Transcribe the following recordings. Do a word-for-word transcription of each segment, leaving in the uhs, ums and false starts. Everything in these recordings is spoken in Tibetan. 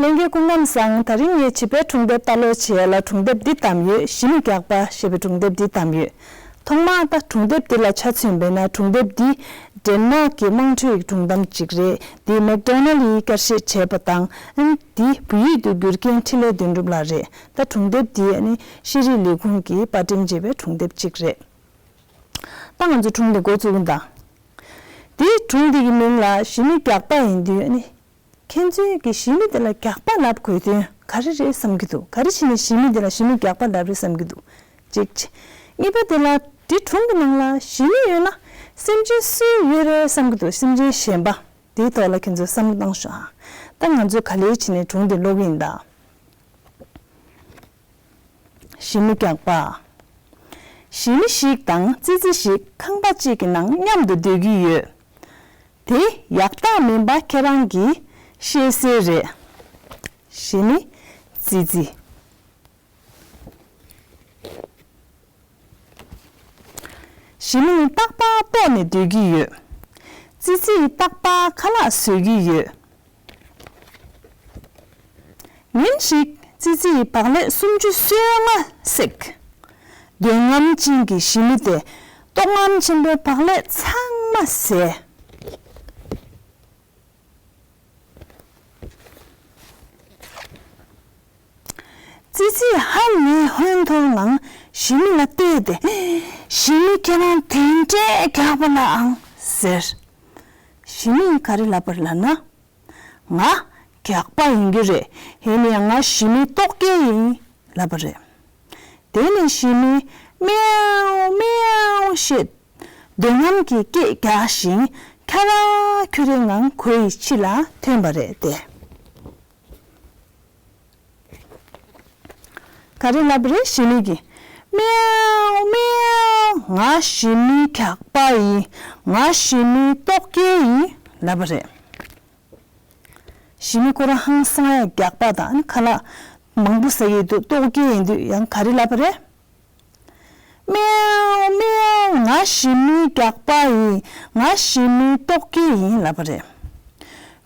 ལྷན་རྒྱས་སྐུ་ཁམས་བཟང་། དེ་རིང་ངས་བྱིས་པའི་སྒྲུང་དེབ་ལྟ་ཀློག་བྱེད་ཡ་ལ་སྒྲུང་དེབ་འདི་བདམས་ཡོད། ཞི་མི་རྒྱགས་པ་ཞེས་པའི་སྒྲུང་དེབ་འདི་བདམས་ཡོད། ཐོག་མར་ད་སྒྲུང་དེབ་འདི་ལ་ཆ་མཚོན་པས་ན། སྒྲུང་དེབ་འདི་ཌེན་མཱག་གི་དམངས་ཁྲོད་ཀྱི་སྒྲུང་གཏམ་ཅིག་རེད། འདི་མེག་ཌོ་ནལ་ཡིས་བསྐྱར་ཞིབ་བྱས་པ་དང་། ཨ་ནི་འདི་བོད་ཡིག་ཏུ་བསྒྱུར་མཁན་འཕྲིན་ལས་དོན་གྲུབ་ལགས་རེད། ད་སྒྲུང་དེབ་འདི་ཨ་ནི་ཤེས་རིག་ལས་ཁུངས་ཀྱིས་པར་སྐྲུན་བྱས་པའི་སྒྲུང་དེབ་ཅིག་རེད། ད་ང་ཚོ་སྒྲུང་འདི་འགོ་བཙུགས་ཡིན་ད། འདིའི་སྒྲུང་འདི་གི་མིང་ལ་ཞི་མི་རྒྱགས་པ་ཡིན་དུས་ཨ་ནི། ཁྱེད་ཚོས་ཀྱི་ཞི་མི་དེ་ལ་རྒྱགས་པ་ལབ་དགོས་དོན་ག་རེ་རེད་བསམ་གྱི་འདུག་ག་རེ་བྱས་ནས་ཞི་མི་དེ་ལ་ཞི་མི་རྒྱགས་པ་ལབ་རེད་བསམ་གྱི་འདུག་གཅིག་བྱས། གཉིས་པ་དེ་ལ་འདི་སྒྲུང་གི་ནང་ལ་ཞི་མི་ཡོད་ན་སེམས་ཅན་སུ་ཡོད་རེད་བསམ་གྱི་འདུག་སེམས་ཅན་གཞན་པ། དེའི་ཐོག་ལ་ཁྱེད་ཚོས་བསམ་བློ་བཏང་ཤོག་ཨ། ད་ང་ཚོས་ག་ལེར་བྱས་ནས་སྒྲུང་འདི་ཀློག་གི་ཡིན་ད། ཞི་མི་རྒྱགས་པ། ཞི་མི་ཞིག་དང་ཙི་ཙི་ཞིག་ཁང་པ་གཅིག་གི་ནང་མཉམ་དུ་སྡོད་ཀྱི་ཡོད། དེ་ཡག་རྟགས་མིན་པ་ཁྱེད་རང་གིས་ཤེས་གསལ་རེད། ཞི་མི། ཙི་ཙི། ཞི་མི་ནི་རྟག་པར་ལྟོགས་ནས་སྡོད་ཀྱི་ཡོད། ཙི་ཙི་ཡིས་རྟག་པར་ཁ་ལག་བཟོ་གི་ཡོད། ཉིན་ཞིག་ཙི་ཙི་ཡིས་བག་ལེབ་སུམ་ཅུ་སོ་ལྔ་བསྲེགས། འདོད་རྔམ་ཅན་གྱི་ཞི་མི་དེས་ལྟོགས་རྔམ་ཆེན་པོས་བག་ལེབ་ཚང་མ་ཟས། ཙི་ཙིས་ཧ་ལས་ཧོན་ཐོར་ངང་ཞི་མི་ལ་བལྟས་ཏེ། ཞི་མི་ཁྱེད་རང་དེ་འདྲའི་རྒྱགས་པ་ལ་ཨང་ཟེར། ཞི་མིས་ག་རེ་ལབ་པ་རེད་ལབ་ན། ང་རྒྱགས་པ་ཡིན་རྒྱུ་རེད། ཡིན་ནའང་ང་ཞི་མིའི་ལྟོགས་སྐྱེལ་ཡིན་ལབ་པ་རེད། དེ་ནས་ཞི་མིས་མེའོ་མེའོ་ཞེས་འདོད་རྔམ་གྱི་སྐད་རྒྱག་བཞིན་ཁྱ་ར་ཁྱུ་རའི་ངང་ཁོའི་ཕྱི་ལ་ཐོན་པ་རེད་དེ། ག་རེ་ལབ་པ་རེད་ཞི་མི་གིས། མེའོ་མེའོ། ང་ཞི་མིའི་རྒྱགས་པ་ཡིན། ང་ཞི་མིའི་ལྟོགས་སྐྱེལ་ཡིན་ལབ་པ་རེད། ཞི་མི་ཁོ་རང་ཧང་སང་ཡ་རྒྱགས་པ་དང་ཁ་ལག་མང་པོ་ཟ་གི་འདུག་ལྟོགས་སྐྱེལ་ཡིན་དུས་ཡང་ག་རེ་ལབ་པ་རེད། མེའོ་མེའོ། ང་ཞི་མིའི་རྒྱགས་པ་ཡིན། ང་ཞི་མིའི་ལྟོགས་སྐྱེལ་ཡིན་ལབ་པ་རེད།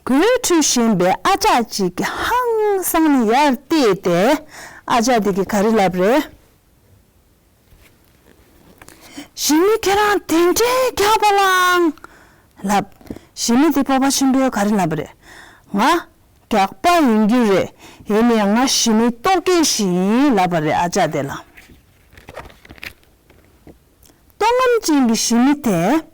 གོས་འཁྲུད་བཞིན་པའི་ཨ་ཅག་ཅིག་གིས་ཧང་སང་ནས་ཡར་བལྟས་ཏེ། ཨ་ཅག་དེ་གིས་ག་རེ་ལབ་རེད། ཞི་མི་ཁྱེད་རང་དེ་འདྲའི་རྒྱགས་པ་ལའང་ལབ། ཞི་མི་དེ་སྤོབས་པ་ཆེན་པོས་ག་རེ་ལབ་པ་རེད། ང་རྒྱགས་པ་ཡིན་རྒྱུ་རེད། ཡིན་ནའང་ང་ཞི་མིའི་ལྟོགས་སྐྱེལ་ཞིག་ཡིན་ལབ་པ་རེད་ཨ་ཅག་དེ་ལ། ལྟོགས་རྔམ་ཅན་གྱི་ཞི་མི་དེས་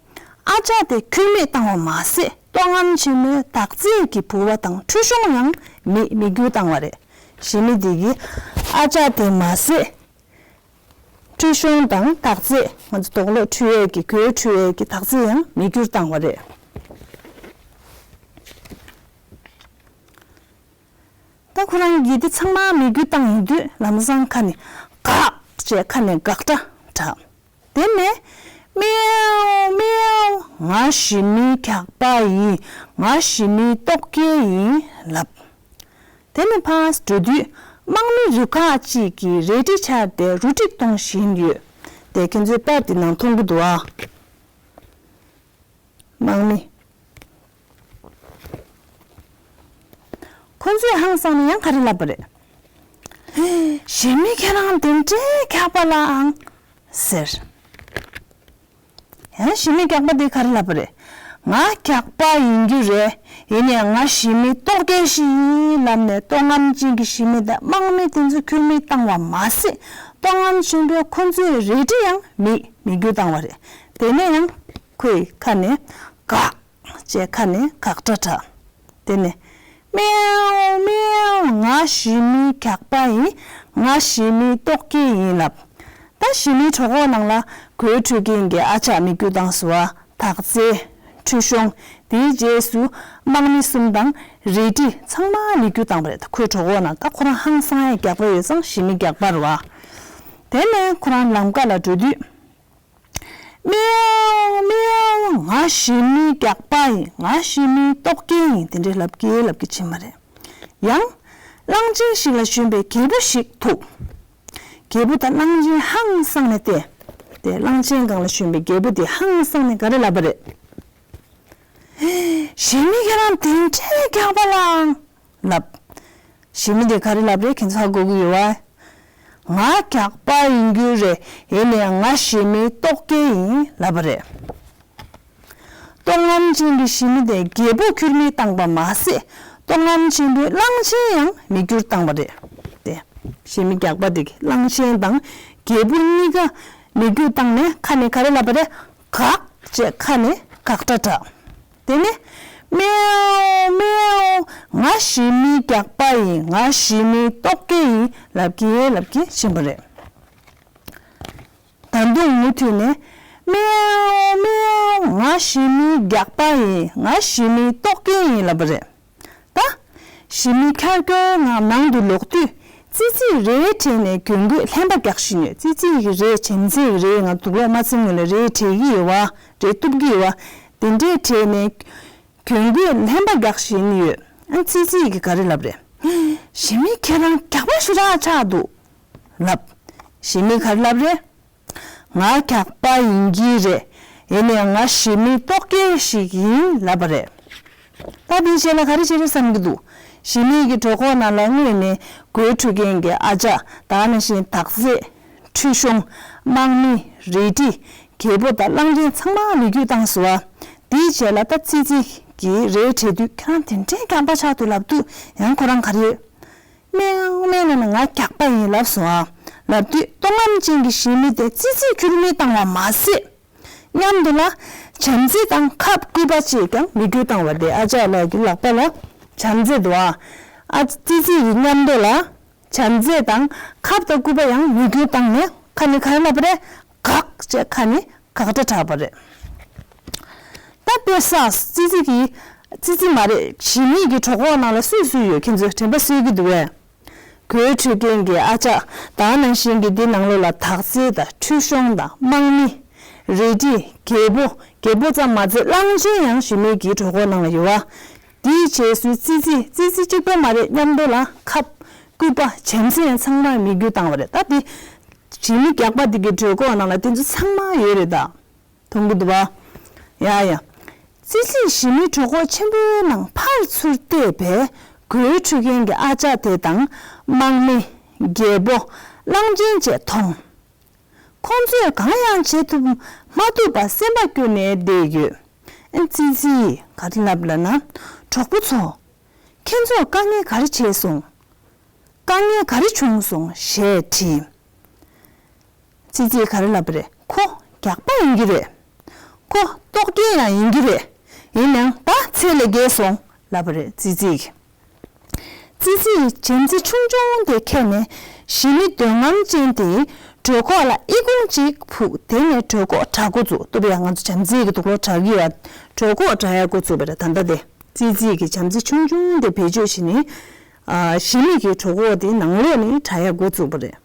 ཨ་ཅག་དེ་ཁྱུར་མིད་བཏང་བ་མ་ཟད་ལྟོགས་རྔམ་ཆེན་མོས་དག་རྫས་ཀྱི་བུ་བ་དང་ཁྲུས་གཞོང་ཡང་མིད་མིད་རྒྱུ་བཏང་བ་རེད། ཞི་མི་དེ་གིས་ཨ་ཅག་དེ་མ་ཟད། ཁྲུས་གཞོང་དང་དག་རྫས། ང་ཚོ་དོག་ལོག་འཁྲུད་ཡས་ཀྱི་གོས་འཁྲུད་ཡས་ཀྱི་དག་རྫས་ཡང་མིད་རྒྱུར་བཏང་བ་རེད། ད་ཁོ་རང་གིས་དེ་ཚང་མ་མིད་རྒྱུར་བཏང་ཡོང་དུས་ལམ་སང་ཁ་ནས་གག་ཅེས་ཁ་ནས་དགག་སྒྲ་གྲགས། དེ་ནས་མེའོ་མེའོ། ང་ཞི་མིའི་རྒྱགས་པ་ཡིན། ང་ཞི་མིའི་ལྟོགས་སྐྱེལ་ཡིན་ལབ། དེ་ནས་ཕར་འགྲོ་དུས་དམག་མི་རུ་ཁག་ཅིག་གིས་རལ་གྲི་འཕྱར་ཏེ་རུ་སྒྲིག་གཏོང་བཞིན་ཡོད། དེ་ཁྱེད་ཚོས་པར་དེ་ནང་མཐོང་གི་འདུག་ཨ། དམག་མི། ཁོ་ཚོས་ཧང་སང་ནས་ཡང་ག་རེ་ལབ་པ་རེད། ཞི་མི་ཁྱེད་རང་དེ་འདྲའི་རྒྱགས་པ་ལའང་ཟེར། ཡང་ཞི་མི་རྒྱགས་པ་དེས་ག་རེ་ལབ་པ་རེད། ང་རྒྱགས་པ་ཡིན་རྒྱུ་རེད། ཡིན་ནའང་ང་ཞི་མིའི་ལྟོགས་སྐྱེལ་ཞིག་ཡིན་ལབ་ནས་ལྟོགས་རྔམ་ཅན་གྱི་ཞི་མི་དང་དམག་མི་དེ་ཚོ་ཁྱུར་མིད་བཏང་བ་མ་ཟད་ལྟོགས་རྔམ་ཆེན་པོས་ཁོ་ཚོའི་རལ་གྲི་ཡང་མིད་མིད་རྒྱུ་བཏང་བ་རེད། དེ་ནས་ཡང་ཁོའི་ཁ་ནས་གག་ཅེས་ཁ་ནས་དགག་སྒྲ་གྲགས། དེ་ནས་མེའོ་མེའོ། ང་ཞི་མིའི་རྒྱགས་པ་ཡིན། ང་ཞི་མིའི་ལྟོགས་སྐྱེལ་ཡིན་ལབ། ད་ཞི་མིའི་གྲོད་ཁོག་ནང་ལ་གོས་འཁྲུད་མཁན་གྱི་ཨ་ཅག་མིད་རྒྱུ་བཏང་སོང་བ། དག་རྫས། ཁྲུས་གཞོང་། དེའི་རྗེས་སུ་དམག་མི་གསུམ་དང་རལ་གྲི་ཚང་མ་མིད་རྒྱུ་བཏང་བ་རེད། ད་ཁོའི་གྲོད་ཁོག་ནང་ད་ཁོ་རང་ཧང་སང་ཡ་རྒྱགས་པ་ཡོད་ཙང་ཞི་མི་རྒྱགས་པ་རེད་བ། དེ་ནས་ཁོ་རང་ལམ་ཁ་ལ་འགྲོ་དུས། མེའོ་མེའོ། ང་ཞི་མིའི་རྒྱགས་པ་ཡིན། ང་ཞི་མིའི་ལྟོགས་སྐྱེལ་ཡིན། དེ་འདྲའི་ལབ་ཀྱི་ལབ་ཀྱི་ཕྱིན་པ་རེད། ཡང་། གླང་ཆེན་ཞིག་ལ་ཞོན་པའི་རྒྱལ་པོ་ཞིག་ཐུག་རྒྱལ་པོ་དང་གླང་ཆེན་ཧང་སང་ནས་བལྟས། དེ་གླང་ཆེན་སྒང་ལ་ཞོན་པའི་རྒྱལ་པོ་དེ་ཧང་སང་ནས་ག་རེ་ལབ་པ་རེད། ཞི་མི་ཁྱེད་རང་དེ་འདྲའི་རྒྱགས་པ་ལའང་ལབ། ཞི་མི་དེ་ག་རེ་ལབ་རེད། ཁྱེད་ཚོ་ཧ་གོ་གི་ཡོད་བ། ང་རྒྱགས་པ་ཡིན་རྒྱུ་རེད། ཡིན་ནའང་ང་ཞི་མིའི་ལྟོ་སྐྱེས་ཡིན་ལབ་པ་རེད། ལྟོགས་རྔམ་ཅན་གྱི་ཞི་མི་དེ་རྒྱལ་པོ་ཁྱུར་མིད་བཏང་པ་མ་ཟད། ལྟོགས་རྔམ་ཆེན་པོའི་གླང་ཆེན་ཡང་མིད་འགྱུར་བཏང་བ་རེད། དེ་ཞི་མི་རྒྱགས་པ་དེ་གིས་གླང་ཆེན་དང་རྒྱལ་པོ་གཉིས་ཀ་མིད་འགྱུར་བཏང་ནས་ཁ་ནས་ག་རེ་ལབ་པ་རེད། གག་ཅེས་ཁ་ནས་དགག་སྒྲ་གྲགས། དེ་ནས་མེའོ་མེའོ། ང་ཞི་མིའི་རྒྱགས་པ་ཡིན། ང་ཞི་མིའི་ལྟོ་སྐྱེས་ཡིན་ལབ་ཀྱིན་ལབ་ཀྱིན་ཕྱིན་པ་རེད། ད་དུང་མུ་མཐུད་ནས་མེའོ་མེའོ། ང་ཞི་མིའི་རྒྱགས་པ་ཡིན། ང་ཞི་མིའི་ལྟོ་སྐྱེས་ཡིན་ལབ་པ་རེད། ད་ཞི་མི་ཁེར་རྐྱང་ངང་ནང་དུ་ལོག་དུས་ཙི་ཙིས་རེ་བྲིས་ནས་གྱོན་གོས་ལྷན་པ་རྒྱག་བཞིན་ཡོད། ཙི་ཙི་ཡི་རེ་བྲིས་ཚེ་རེ་ང་དུག་ལོག་མ་ཚིམ་སྔོན་ལ་རེ་བྲིས་ཀྱི་ཡོད་བ། རེ་གཏུབ་ཀྱི་ཡོད་བ། དེ་འདྲས་བྲིས་ནས་གྱོན་གོས་ལྷན་པ་རྒྱག་བཞིན་ཡོད། ཨ་ཙི་ཙི་གིས་ག་རེ་ལབ་རེད། ཞི་མི་ཁྱེད་རང་རྒྱགས་པ་ཞེ་དྲག་ཆགས་འདུག་ལབ། ཞི་མིས་ག་རེ་ལབ་རེད། ང་རྒྱགས་པ་ཡིན་གྱི་རེད། ཡིན་ནའང་ང་ཞི་མིའི་ལྟོ་སྐྱེས་ཤིག་ཡིན་ལབ་པ་རེད། ད་དེའི་རྗེས་ལ་ག་རེ་བྱེད་རེད་བསམ་གྱི་འདུག་ཞི་མི་གི་གྲོད་ཁོག་ནང་ལ་སྔོན་ནས་གོས་འཁྲུད་མཁན་གྱི་ཨ་ཅག་ད་ག་ནང་བཞིན་དག་རྫས། ཁྲུས་གཞོང་། དམག་མི། རལ་གྲི། རྒྱལ་པོ་དང་གླང་ཆེན་ཚང་མ་མིད་འགྱུར་བཏང་སོང་བ། དེའི་རྗེས་ལ་ད་ཙི་ཙི་གིས་རེ་བྲིས་དུས་ཁྱེད་རང་དེ་འདྲའི་རྒྱགས་པ་ཆགས་འདུག་ལབ་དུས་ཡང་ཁོ་རང་ག་རེ་ཡོད། མེའོ་མེའོ་ལབ་ནས་ང་རྒྱགས་པ་ཡིན་ལབ་སོང་ཨ། ལབ་དུས་ལྟོགས་རྔམ་ཅན་གྱི་ཞི་མི་དེ་ཙི་ཙིས་ཁྱུར་མིད་བཏང་བ་མ་ཟད། མཉམ་དུ་ལ་བྱམས་བརྩེ་དང་ཁབ་སྐུད་པ་བཅས་ཀྱང་མིད་འགྱུར་བཏང་བ་དེ་ཨ་ཅག་ལགས་ཀྱི་ལག་པ་ལ་བྱམས་བརྩེ་འདུག་ཨ། ཨ་ཙི་ཙི་ཡི་མཉམ་དུ་ལ་བྱམས་བརྩེ་དང་ཁབ་དང་སྐུད་པ་ཡང་མིད་འགྱུར་བཏང་ནས་ཁ་ནས་ག་རེ་ལབ་པ་རེད། གག་ཅེས་ཁ་ནས་གག་སྒྲ་གྲགས་པ་རེད། ད་དཔེ་བཞག་ཙི་ཙི་གིས་ཙི་ཙི་མ་རེད། ཞི་མི་གི་གྲོད་ཁོག་ནང་ལ་སུས་སུས་ཡོད། ཁྱེད་ཚོས་དྲན་པ་གསོས་ཀྱི་འདུག་གས། གོས་འཁྲུད་མཁན་གྱི་ཨ་ཅག་ད་ག་ནང་བཞིན་གྱི་འདི་ནང་ལོགས་ལ་དག་རྫས་དང་ཁྲུས་གཞོང་དང་དམག་མི། རལ་གྲི། རྒྱལ་པོ། རྒྱལ་པོ་ཙམ་མ་ཟད་གླང་ཆེན་ཡང་ཞི་མི་གི་གྲོད་ཁོག་ནང་ལ་ཡོད་བ། དེའི་རྗེས་སུ་ཙི་ཙི་ཙི་ཙི་གཅིག་པོ་མ་རེད། མཉམ་དུ་ལ་ཁབ་སྐུད་པ་བྱམས་བརྩེ་ཡང་ཚང་མ་མིད་འགྱུར་བཏང་བ་རེད། ད་འདི་ཞི་མི་རྒྱགས་པ་འདི་གི་གྲོད་ཁོག་ནང་ལ་དེ་ཚོ་ཚང་མ་ཡོད་རེད་ད། མཐོང་གི་འདུག་བ། ཡ་ཡ། ཙི་ཙིས་ཞི་མིའི་གྲོད་ཁོག་ཆེན་པོའི་ནང་ཕར་ཚུར་བལྟས་པས་གོས་འཁྲུད་མཁན་གྱི་ཨ་ཅག་དེ་དང་དམག་མི། རྒྱལ་པོ། གླང་ཆེན་བཅས་མཐོང་། ཁོང་ཚོས་གང་ཡང་བྱེད་ཐུབ་མ་ཐུབ་པར་སེམས་པ་སྐྱོ་ནས་བསྡད་ཡོད། ཨ་ཙི་ཙིས་ག་རེ་ལབ་ལབ་ན། གྲོགས་པོ་ཚོ། ཁྱེད་ཚོར་དཀའ་ངལ་ག་རེ་བྱས་སོང་། དཀའ་ངལ་ག་རེ་བྱུང་སོང་ཞེས་དྲིས། ཙི་ཙིས་ག་རེ་ལབ་པ་རེད། ཁོ་རྒྱགས་པ་ཡིན་གྱི་རེད། ཁོ་ལྟོགས་རྒྱལ་ཡང་ཡིན་གྱི་རེད། ཡིན་ནའང་ད་ཚད་ལས་བརྒལ་སོང་ལབ་པ་རེད་ཙི་ཙིས། ཙི་ཙིས་བྱམས་བརྩེ་ཆུང་ཆུང་དེ་ཁྱེར་ནས་ཞི་མི་འདོད་རྔམ་ཅན་དེའི་གྲོད་ཁོག་ལ་ཨི་ཁུང་གཅིག་ཕུག་དེ་ནས་གྲོད་ཁོག་དྲག་འགོ་བཙུགས། ལྟོས་པ་ཡ། ང་ཚོ་བྱམས་བརྩེ་གི་དུག་ལོག་དྲག་གི་ཡ། གྲོད་ཁོག་དྲག་ཡ་འགོ་བཙུགས་པ་རེད། ད་ལྟ་དེ་ཙི་ཙི་གི་བྱམས་བརྩེ་ཆུང་ཆུང་དེ་བེད་སྤྱོད་བྱས་ནས་ཨ་ཞི་མི་གི་གྲོད་ཁོག་དེ་ནང་ལོགས་ནས་དྲག་ཡ་འགོ་བཙུགས་པ་རེད།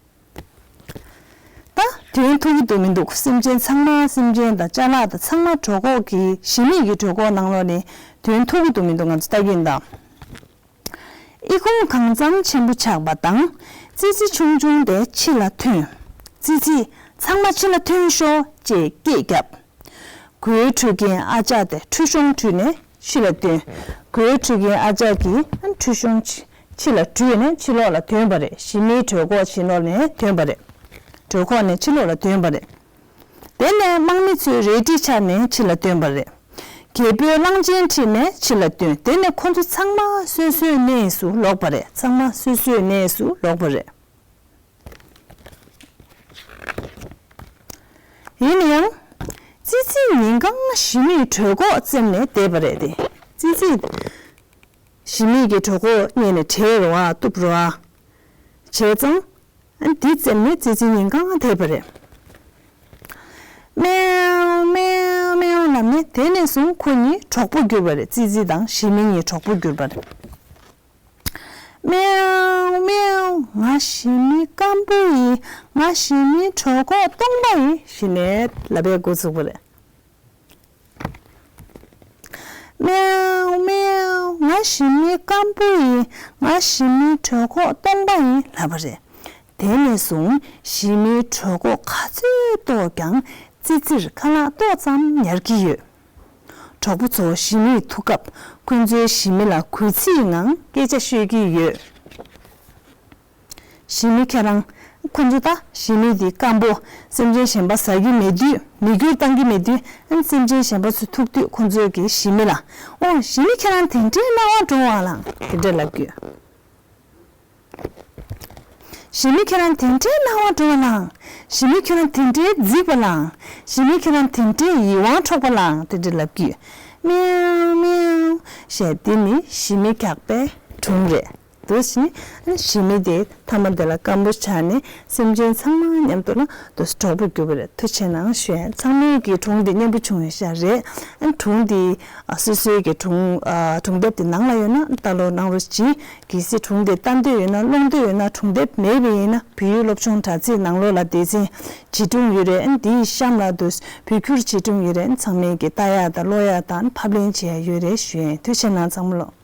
ད་དོན་ཐུག་གི་འདུག་མི་འདུག་སེམས་ཅན་ཚང་མ། སེམས་ཅན་དང་ཅ་ལག་དང་ཚང་མ་གྲོད་ཁོག་གི་ཞི་མི་གི་གྲོད་ཁོག་ནང་ལོགས་ནས་དོན་ཐུག་གི་འདུག་མི་འདུག་ང་ཚོ་ལྟ་གི་ཡིན་ད། ཨི་ཁུང་གང་ཙམ་ཆེན་པོ་ཆགས་པ་དང་། ཙི་ཙི་ཆུང་ཆུང་དེ་ཕྱི་ལ་ཐོན། ཙི་ཙི། ཚང་མ་ཕྱི་ལ་ཐོན་ཤོག་ཅེས་སྐད་བརྒྱབ། གོས་འཁྲུད་མཁན་ཨ་ཅག་དེ་ཁྲུས་གཞོང་ཁྲིད་ནས་ཕྱི་ལ་ཐོན། གོས་འཁྲུད་མཁན་ཨ་ཅག་གིས་ཁྲུས་གཞོང་ཕྱི་ཕྱི་ལ་ཁྲིད་ནས་ཕྱི་ལོགས་ལ་ཐོན་པ་རེད། ཞི་མིའི་གྲོད་ཁོག་ཕྱི་ལོགས་ནས་ཐོན་པ་རེད། གྲོད་ཁོག་ནས་ཕྱི་ལོགས་ལ་ཐོན་པ་རེད། དེ་ནས་དམག་མི་ཚོས་རལ་གྲི་འཕྱར་ནས་ཕྱི་ལ་ཐོན་པ་རེད། རྒྱལ་པོས་གླང་ཆེན་ཁྲིད་ནས་ཕྱི་ལ་ཐོན། དེ་ནས་ཁོ་ཚོ་ཚང་མ་སོ་སོའི་གནས་སུ་ལོག་པ་རེད། ཚང་མ་སོ་སོའི་གནས་སུ་ལོག་པ་རེད། ཡིན་ན་ཡང་། ཙི་ཙི་ཉིན་གང་ཞི་མིའི་གྲོད་ཁོག་བཙེམས་ནས་བསྡད་པ་རེད་དེ། ཙི་ཙི། ཞི་མི་གི་གྲོད་ཁོག་གཉིད་ནས་བྲེལ་རོ་ཨ་གཏུབ་རོ་ཨ། བྱས་ཙང་། འདི་བཙེམས་ནས་ཙི་ཙི་ཉིན་གང་བསྡད་པ་རེད། མེའོ་མེའོ་མེའོ་ལབ་ནས་དེ་ནས་བཟུང་ཁོ་གཉིས་གྲོགས་པོ་གྱུར་པ་རེད། ཙི་ཙི་དང་ཞི་མི་གཉིས་གྲོགས་པོ་གྱུར་པ་རེད། མེའོ་མེའོ། ང་ཞི་མི་སྐམ་པོ་ཡིན། ང་ཞི་མིའི་གྲོད་ཁོག་སྟོང་པ་ཡིན། ཞེས་ནས་ལབ་པའི་འགོ་བཙུགས་པ་རེད། མེའོ་མེའོ། ང་ཞི་མི་སྐམ་པོ་ཡིན། ང་ཞི་མིའི་གྲོད་ཁོག་སྟོང་པ་ཡིན་ལབ་པ་རེད། དེ་ནས་བཟུང་ཞི་མིའི་གྲོད་ཁོག་ག་ཚོད་ལྟོགས་ཀྱང་ཙི་ཙིར་ཁ་ལག་ཏོག་ཙམ་ཉར་གྱི་ཡོད། གྲོགས་པོ་ཚོ་ཞི་མིས་ཐུག་སྐབས་ཁོ་ཚོས་ཞི་མི་ལ་གུས་བརྩིའི་ངང་སྐད་ཆ་ཤོད་ཀྱི་ཡོད། ཞི་མི་ཁྱེད་རང་། ཁོ་ཚོ་ད་ཞི་མི་དེ་སྐམ་པོ། སེམས་ཅན་གཞན་པ་ཟ་གི་མེད་དུས། མི་རྒྱུ་བཏང་གི་མེད་དུས། ཨ་ནི་སེམས་ཅན་གཞན་པ་ཚོ་ཐུག་དུས་ཁོ་ཚོས་ཀྱི་ཞི་མི་ལ། ཨོ་ཞི་མི་ཁྱེད་རང་དེ་འདྲའི་སྣང་བ་འགྲོ་བ་ལང་། དེ་འདྲ་ལབ་གི་ཡོད། ཞི་མི་ཁྱེད་རང་དེ་འདྲའི་སྣང་བ་འགྲོ་བ་ལང་། ཞི་མི་ཁྱེད་རང་དེ་འདྲའི་རྫིག་པ་ལང་། ཞི་མི་ཁྱེད་རང་དེ་འདྲའི་ཡིད་དབང་འཕྲོག་པ་ལང་། དེ་འདྲ་ལབ་གི་ཡོད། མིའུ་མིའུ། ཞེས་འདི་ནི་ཞི་མི་རྒྱགས་པའི་སྒྲུང་རེད། འདུག་ཟེར་ནས་ཞི་མི་དེ་མཐའ་མ་དེ་ལ་སྐམ་པོ་ཆགས་ནས་སེམས་ཅན་ཚང་མ་མཉམ་དུ་ལ་འདུག་གྲོགས་པོ་གྱུར་པ་རེད། ཐུགས་རྗེ་གནང་ཞུ་ཡ། ཚང་མས་ཀྱི་སྒྲུང་འདི་སྙན་པོ་བྱུང་ཡོད་ཤག་རེད། ཨ་སྒྲུང་འདི་ཨ་སོ་སོའི་གི་སྒྲུང་ཨ་སྒྲུང་དེབ་དེ་ནང་ལ་ཡོད་ན་ལྟ་ཀློག་གནང་རོགས་གྱིས། གལ་སྲིད་སྒྲུང་དེ་ལྟ་འདོད་ཡོད་ན་ཀློག་འདོད་ཡོད་ན་སྒྲུང་དེབ་མེད་པ་ཡིན་ན་བོད་ཡིག་སློབ་སྦྱོང་དྲ་ཚིགས་ནང་ལོགས་ལ་སྡེ་ཚན་བྱིས་སྒྲུང་ཡོད་རེད། ཨ་འདིའི་གཤམ་ལ་འདུག་བོད་སྒྱུར་བྱིས་སྒྲུང་ཡོད་རེད། ཚང་མས་ཀྱི་ལྟ་ཡ་དང་ཀློག་ཡ་དང་ཕབ་ལེན་བྱེད་ཡ་ཡོད་རེད་ཞུ་ཡ་ཡིན། ཐུགས་རྗེ་གནང་ཚང་མ་ལོ།